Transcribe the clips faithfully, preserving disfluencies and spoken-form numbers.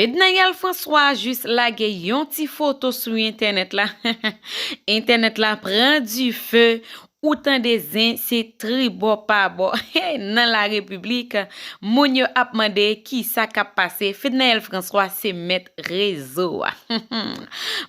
Fednaelle François jis lage yon ti foto sou entènèt la. Entènèt la pran dife, ou tande zen se tribò pa bò. Nan la repiblik, moun yo ap mande kisa k ap pase. Fednaelle François se mèt rezo a.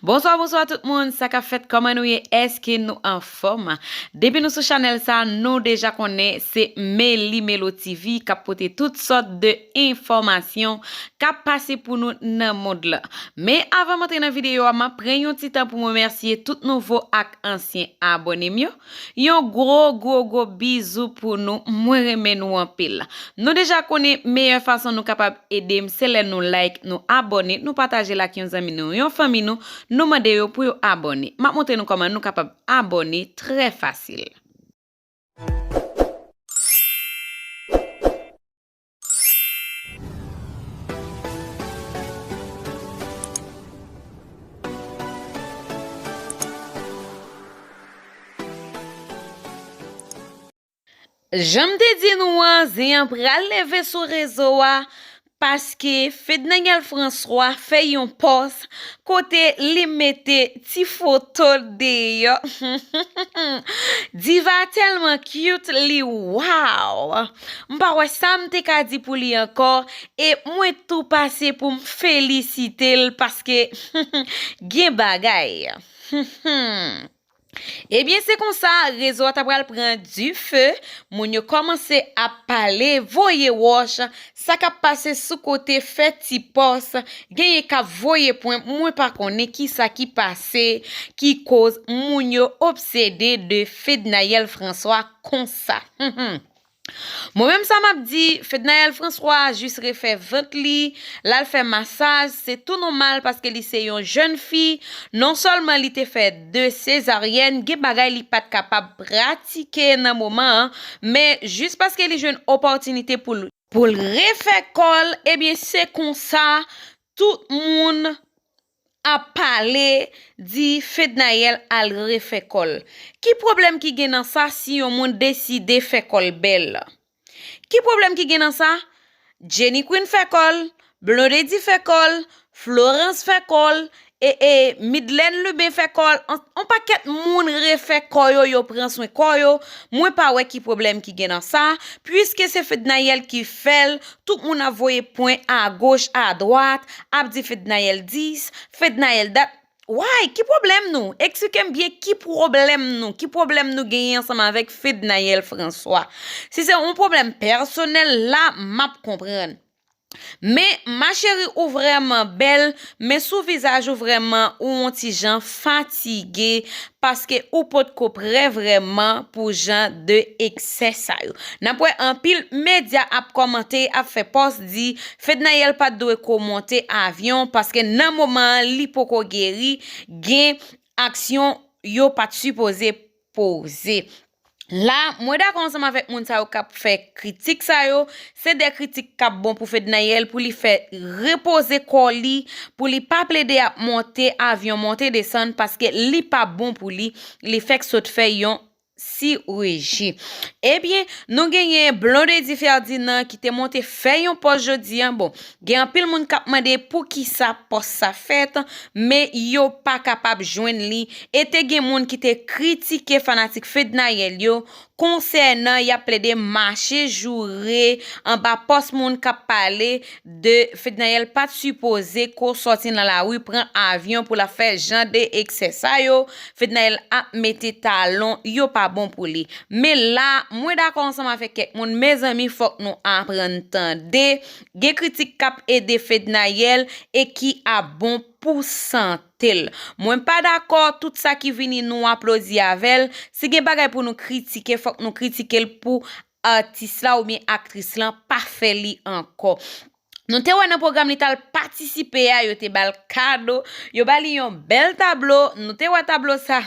Bonswa, bonswa tout moun, sa k ap fèt, kòman nou ye, èske nou anfòm? Depi nou sou chanèl sa, nou deja konnen se Meli Melo T V k ap pote tout sòt de enfòmasyon k ap pase pou nou nan mond lan. Men avan m antre nan videyo a, m ap pran yon ti tan pou m remèsye tout nouvo ak ansyen abòne m yo. Yon gwo, gwo, gwo bizou pou nou, mwen renmen nou anpil. Nou deja konnen meyè fason nou kapab ede m, se lè nou like, nou abòne, nou pataje l ak yon zanmi nou, yon fanmi nou, nou mande yo pou yo abòne. M ap montre nou kòman nou kapab abòne trè fasil. Jan m te di nou an, zen an pral leve sou rezo a, paske Fednaelle François fè yon pòs kote li mete ti foto l deyò. Diva tèlman cute, li wow! M pa wè sa m te ka di pou li ankò, e mwen tou pase pou m felisite l paske gen bagay. Ebyen, se konsa, rezo a ta pral pran dife, moun yo kòmanse ap pale, voye wòch, sa k ap pase sou kote, fè ti pòs, genyen k ap voye pwen, mwen pa konnen kisa ki pase, ki koz moun yo obsede de Fednaelle François konsa. Mwen menm sa m ap di, Fednaelle François jis refè vant li, l al fè masaj, se tou nòmal paske li se yon jèn fi. Non sèlman li te fè de sezaryèn, gen bagay li pa t kapab pratike nan moman an, men jis paske li jwenn opòtinite pou l, pou l refè kò l, ebyen se konsa tout moun ap pale, di Fednaelle al refè kò l. Ki pwoblèm ki gen nan sa si yon moun deside fè kò l bèl? Ki pwoblèm ki gen nan sa? Jenny Queen fè kò l, Blondedy fè kò l, Florence fè kò l, e, e, Midlène Lubin fè kò l, on, on pakèt moun refè kò yo, yo pran swen kò yo. Mwen pa wè ki pwoblèm ki gen nan sa, piske se Fednaelle ki fè l, tout moun ap voye pwen agoch, adwat, ap di Fednaelle dis, Fednaelle dat. Why? Ki pwoblèm nou? Eksplike m byen ki pwoblèm nou, ki pwoblèm nou genyen ansanm avèk Fednaelle François. Si se yon pwoblèm pèsonèl la, m ap konprann. Men, ma chérie, ou vrèman bèl, men sou vizaj ou vrèman ou yon ti jan fatige, paske ou potko prè vrèman pou jan de eksè sa yo. N ap wè anpil medya ap kòmante, ap fè pòs di Fednaelle pa t dwe ko monte avyon, paske nan moman an li poko geri, gen aksyon yo pa t sipoze poze. La, mwen dakò ansanm avèk moun sa yo k ap fè kritik sa yo. Se de kritik k ap bon pou Fednaelle, pou li fè repoze kò li, pou li pa plede ap monte avyon, monte desann, paske li pa bon pou li. Li fèk sot fè yon siriji. Ebyen, nou genyen Blondedy Ferdinand ki te monte fè yon pòs jodi an. Bon, gen anpil moun k ap mande poukisa pòs sa fèt, men yo pa kapab jwenn li. E te gen moun ki te kritike fanatik Fednaelle yo konsènan y ap plede mache joure anba pòs moun k ap pale de Fednaelle pa t sipoze ko sòti nan lari pran avyon pou l ap fè jan de eksè sa yo. Fednaelle ap mete talon, yo pa bon pou li. Men la, mwen dakò ansanm avèk kèk moun, mezanmi, fòk nou aprann tande. Gen kritik k ap ede Fednaelle e ki ap bon pou sante l. Mwen pa dakò tout sa ki vini nou aplodi avè l. Si gen bagay pou nou kritike, fòk nou kritike l pou atis la oubyen aktris lan pa fè li ankò. Nou te wè nan pwogram li t al patisipe a, yo te ba l kado, yo ba li yon bèl tablo. Nou te wè tablo sa.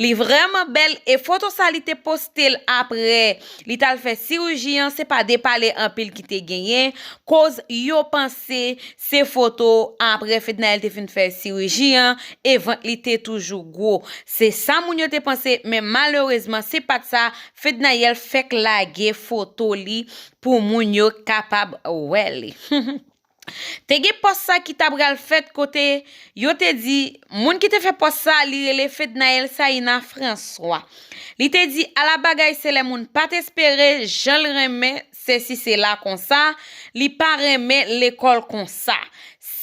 Li vrèman bèl e foto sa li te poste l apre li t al fè siriji an, se pa de pale anpil ki te genyen, koz yo panse se foto apre Fednaelle te fin fè siriji an e vant li te toujou gwo. Se sa moun yo te panse, men malerezman se pa t sa, Fednaelle fèk lage foto li pou moun yo kapab wè li. Te gen pòs sa ki ta pral fèt kote yo te di, moun ki te fè pòs sa, li rele Fednaelle Saïna François. Li te di, ala bagay se lè moun pa t espere jan l renmen sesi sela konsa, li pa renmen lekòl konsa.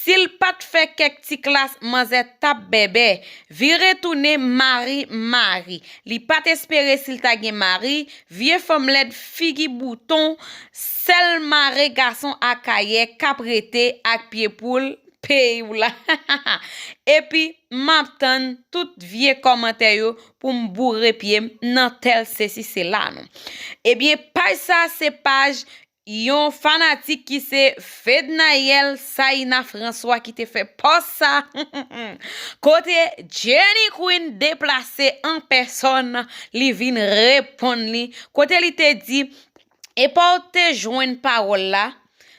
Si l pa t fè kèk ti klas, manzè t ap bèbè. Vire tounen mari mari. Li pa t espere si l ta gen mari, vye fanm lèd figi bouton, sèl mare gason akayè k ap rete ak pye poul peyi w la. Epi, m ap tann tout vye kòmantè yo pou m boure pye m nan tèl sesi sela non. Ebyen, paj sa se paj yon fanatik ki se Fednaelle Saïna François ki te fè pòs sa. Kote Jenny Queen deplase an pèsòn, li vin reponn li. Kote li te di, epa w te jwenn pawòl la?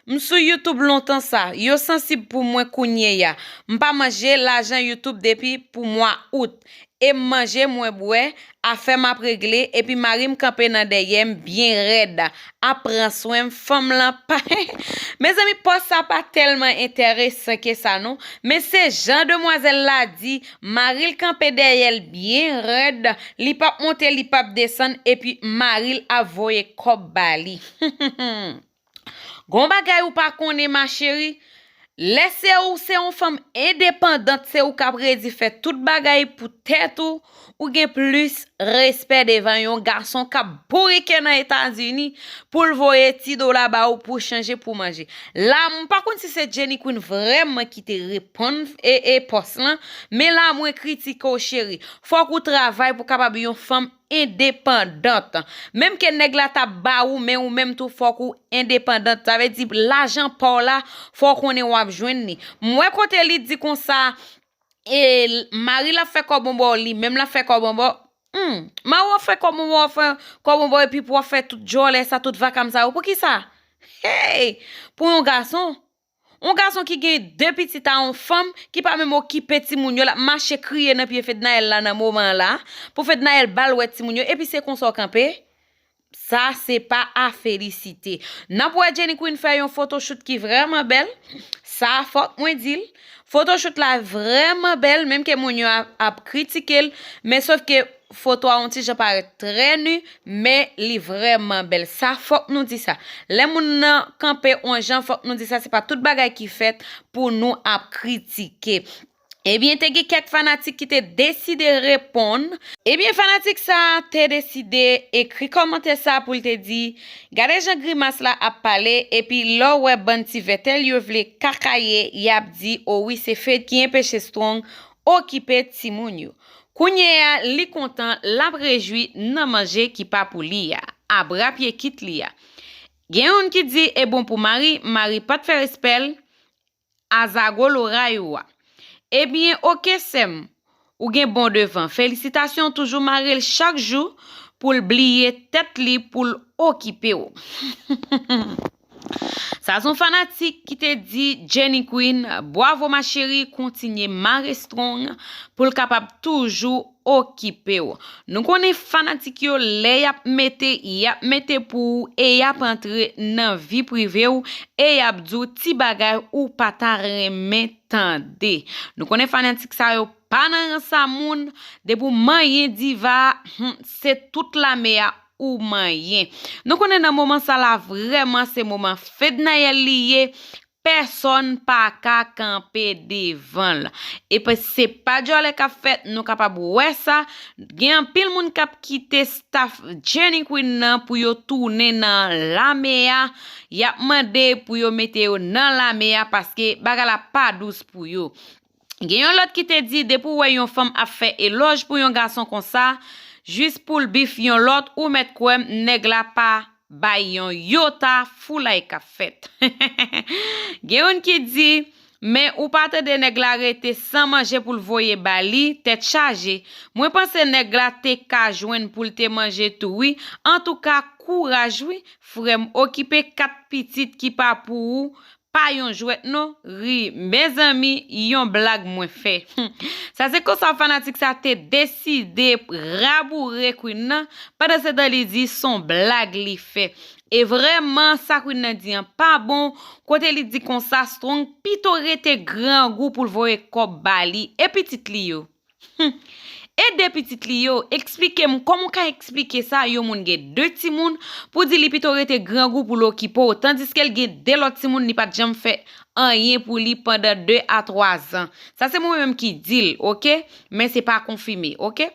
M sou YouTube lontan sa, yo sansib pou mwen kounye a. M pa manje lajan YouTube depi pou mwa out. E m manje, mwen bwè, afè m ap regle, epi mari m kanpe nan dèyè m byen rèd, ap pran swen m, fanm lan pa. Mezanmi, pòs sa pa tèlman enteresan ke sa non, men se jan demwazèl la di, mari l kanpe dèyè l byen rèd, li p ap monte, li p ap desann, epi mari l ap voye kòb ba li. Gon bagay ou pa konnen, ma chérie, lè se ou se yon fanm endepandant, se ou k ap redi fè tout bagay pou tèt ou, ou gen plis respè devan yon gason k ap bourike nan Etazini pou l voye ti dola ba ou pou chanje pou manje. La, m pa konn si se Jenny Queen vrèman ki te reponn e, e pòs lan, men la mwen kritike w cheri. Fòk ou travay pou kapab yon fanm endepandant. Menm ke nèg la t ap ba ou, men ou menm tou fòk ou endepandant. Sa vle di lajan pa w la, fò w konnen w ap jwenn li. M wè kote li di konsa, e, mari l ap fè kòb anba w, li menm l ap fè kòb anba w. Hmm, mari w ap fè kòb anba w, ap fè kòb anba w, epi pou w ap fè tout djòlè sa, tout vakam sa yo. Poukisa? Hey! Pou yon gason, yon gason ki gen de pitit a yon fanm ki pa menm okipe timoun yo, l ap mache kriye nan pye Fednaelle la nan moman an la, pou Fednaelle ba l wè timoun yo, epi se konsa w kanpe? Sa se pa a felisite. N ap wè Jenny Queen fè yon photoshoot ki vrèman bèl. Sa fòk mwen di l. Photoshoot la vrèman bèl, menm ke moun yo ap, ap kritike l, men sof ke foto a yon ti jan parèt trè nu, men li vrèman bèl. Sa fòk nou di sa. Lè moun nan kanpe yon jan, fòk nou di sa, se pa tout bagay ki fèt pou nou ap kritike. Ebyen, te gen kèk fanatik ki te deside reponn. Ebyen, fanatik sa a te deside ekri kòmantè sa pou l te di, gade jan grimas la ap pale, epi lè w wè bann ti vètèl yo vle kakaye, y ap di, o wi, se Fed ki enpeche Strong okipe timoun yo. Kounye a, li kontan, l ap rejwi nan manje ki pa pou li a. Abra pye kit li a. Gen youn ki di, e bon pou mari, mari pa t fè respè l, a zago loray ou a. Ebyen, oke, sè m, ou gen bon devan. Felisitasyon, toujou mare l chak jou pou l bliye tèt li, pou l okipe w. Sa se yon fanatik ki te di Jenny Queen, bwavo ma chérie, kontinye mare strong pou l kapab toujou okipe w. Nou konnen fanatik yo, lè y ap mete, y ap mete pou ou e y ap antre nan vi prive w e y ap di w ti bagay ou pa ta renmen tande. Nou konnen fanatik sa yo pa nan rans a moun, depi w manyen diva, hmm, se tout lame a ou manyen. Nou konnen nan moman sa la, vrèman se moman Fednaelle li ye, pèsòn pa ka kanpe devan l. Epi se pa djòlè k ap fèt, nou kapab wè sa. Gen anpil moun k ap kite staff Jenny Queen nan pou yo tounen nan lame a. Y ap mande pou yo mete yo nan lame a paske bagay la pa dous pou yo. Gen yon lòt ki te di, depi w wè yon fanm ap fè elòj pou yon gason konsa, jis pou l bif yon lòt, ou mèt kwè m, nèg la pa bay yon yota, foulay k ap fèt. Gen youn ki di, men ou pa tande nèg la rete san manje pou l voye ba li, tèt chaje. Mwen panse nèg la te ka jwenn pou l te manje tou wi. Antouka, kouraj wi, frè m, okipe kat pitit ki pa pou ou, pa yon jwèt non, ri. Mezanmi, yon blag mwen fè. Sa se konsa fanatik sa te deside raboure Queen nan, pandan se tan li di se yon blag li fè. E vrèman, sa Queen nan di an pa bon, kote li di konsa, Strong pito rete grangou pou l voye kòb ba li e pitit li yo. Hmm. E de pitit li yo, eksplike m kòman w ka eksplike sa, yon moun gen de timoun, pou di li pito rete grangou pou l okipe w, tandiske l gen de lòt timoun, li pa t janm fè anyen pou li pandan de a twa zan. Sa se mwen menm ki di l, oke? Men se pa konfime, oke?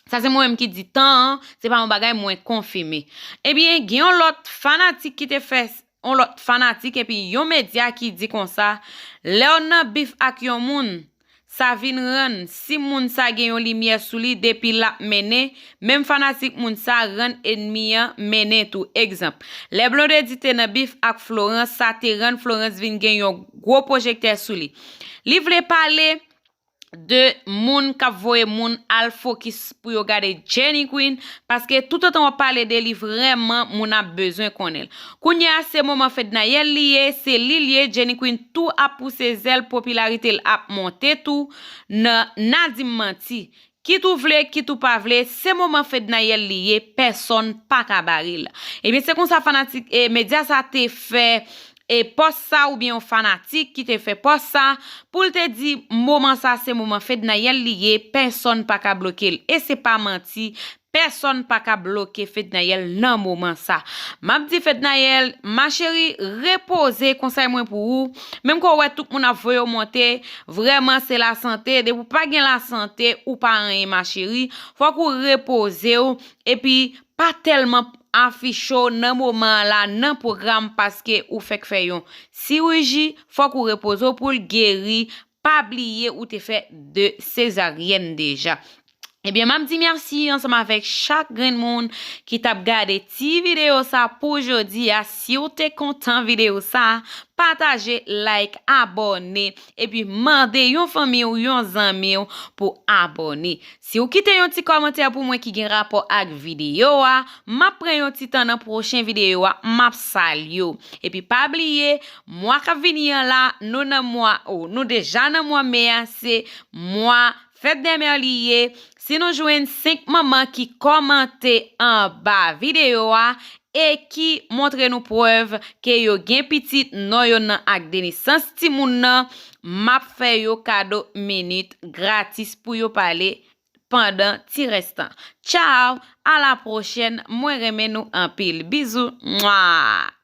Sa se mwen menm ki di tan an, se pa yon bagay mwen konfime. Ebyen, gen yon lòt fanatik ki te fè, yon lòt fanatik epi yon medya ki di konsa, lè w nan bif ak yon moun, sa vin rann si moun sa gen yon limyè sou li depi l ap mennen, menm fanatik moun sa rann ènmi an mennen tou. Egzanp, lè Blondedy te nan bif ak Florence, sa te rann Florence vin gen yon gwo pwojektè sou li. Li vle pale de moun k ap voye moun al fokis pou yo gade Jenny Queen, paske toutotan w ap pale de li, vrèman, moun ap bezwen konnen l. Kounye a, se moman Fednaelle li ye, se li l ye, Jenny Queen tou ap pouse zèl, popilarite l ap monte tou. Nan, n a di m manti. Kit ou vle, kit ou pa vle, se moman Fednaelle li ye, pèsonn pa ka bare l. Ebyen, se konsa fanatik, e, medya sa te fè, e, pòs sa, oubyen yon fanatik ki te fè pòs sa, pou l te di, moman sa, se moman Fednaelle li ye, pèsonn pa ka bloke l. E se pa manti, pèsonn pa ka bloke Fednaelle nan moman sa. M ap di Fednaelle, ma chérie, repoze, konsèy mwen pou ou. Menm ke w wè tout moun ap voye w monte, vrèman se lasante. Depi w pa gen lasante, ou pa anyen, ma chérie. Fòk ou repoze w, epi pa tèlman afiche w nan moman an la, nan pwogram, paske ou fèk fè yon siriji, fòk ou repoze w pou l geri, pa bliye ou te fè de sezaryèn deja. Ebyen, m ap di mèsi ansanm avèk chak grenn moun ki t ap gade ti videyo sa pou jodi a. Si w te kontan videyo sa, pataje, like, abòne, epi mande yon fanmi w, yon zanmi w pou abòne. Si w kite yon ti kòmantè pou mwen ki gen rapò ak videyo a, m ap pran yon ti tan nan pwochen videyo a, m ap salye w. Epi pa bliye, mwa k ap vini an la, nou nan mwa, o, nou deja nan mwa me a, se mwa fèt dè mè li ye. Si nou jwenn senk manman ki kòmante anba videyo a e ki montre nou prèv ke yo gen pitit, non yo nan ak de nesans timoun nan, m ap fè yo kado minit gratis pou yo pale pandan ti rès tan. Tchao, a la pwochèn, mwen renmen nou anpil. Bizou. Mwa.